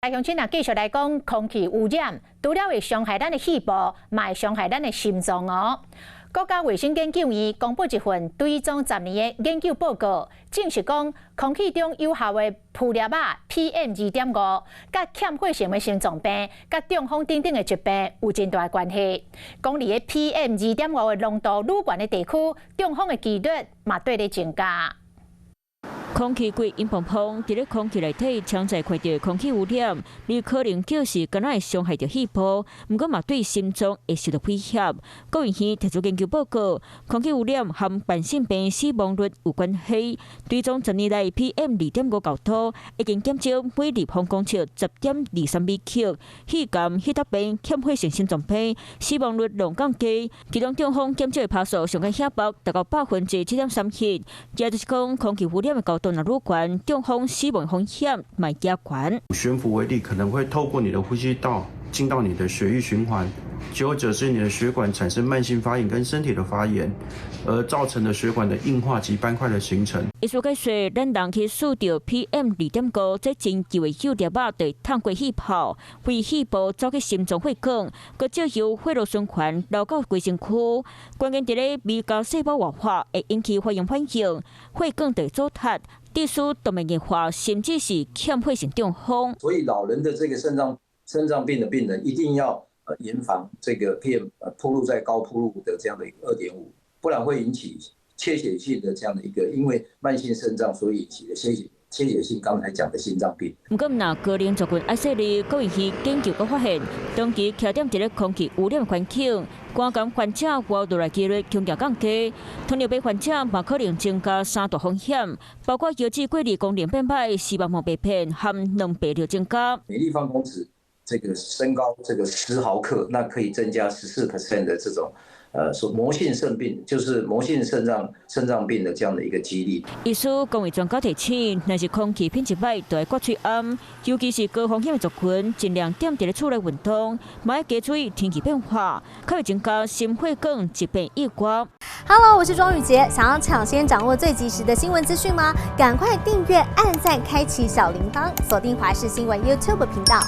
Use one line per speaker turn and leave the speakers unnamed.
鄉親啊，繼續來講空氣污染，除了會傷害咱的肺部，嘛會傷害咱的心臟哦。國家衛生研究院公布一份追蹤10年的研究報告，證實講空氣中有效的微粒仔 PM 2.5，佮欠血性的心臟病、佮中風等等的疾病有真大的關係。講佇个 PM 2.5的濃度愈懸的地區，中風的幾率嘛綴咧增加。
空氣規陰蓬蓬，佇咧空氣內底常在看著空氣污染，你可能就是敢若會傷害著肺部，毋過嘛對心臟會受到威脅。國衛院提出研究報告，空氣污染和慢性病死亡率有關係。追蹤10年來 PM 2.5高度已經減少每立方公尺10.23微克，肺癌、血壓病、欠血性心臟病死亡率攏降低，其中中風減少的趴數上較顯著，達到7.31%。也就是講，空氣污染的高度若愈懸，中風死亡風險嘛加懸。
懸浮微粒可能會透過你的呼吸道進到你的血液循環，久而久之，你的血管產生慢性發炎跟身體的發炎，而造成的血管的硬化及斑塊的形成。
醫師解說，咱人去嗅著 PM 2.5，這真舊的細粒仔，就會透過氣泡，非肺部走去心臟血管，閣藉由血路循環流到規身軀。關鍵佇咧微膠細胞活化，會引起發炎反應，血管就會阻塞，致使動脈硬化，甚至是欠血性中風。
所以老人的這個腎臟病的病人一定要嚴防這個 PM 暴露在高暴露的這樣的一個2.5，不然會引起缺血性的這樣的一個，因為慢性腎臟所引起的缺血性剛才講的心臟病。
毋過，若高齡族群愛細膩，國衛院研究閣發現，長期徛踮佇咧空氣污染環境，肝癌患者活落來幾率恐驚降低，糖尿病患者嘛可能增加三大風險，包括腰子過濾功能變歹、視網膜病變和卵白量增加。
每立方公尺這個升高這個10毫克，那可以增加14% 的這種。說膜性腎病就是膜性腎臟病的這樣的一個幾率。
醫師公衛專家提醒，若是空氣品質歹，就愛掛喙罨，尤其是高風險的族群，盡量踮佇咧厝內運動，嘛愛加注意天氣變化，較會增加心血管疾病意外。
Hello，我是莊雨潔，想要搶先掌握最及時的新聞資訊嗎？趕快訂閱、按讚、開啟小鈴鐺，鎖定華視新聞 YouTube 頻道。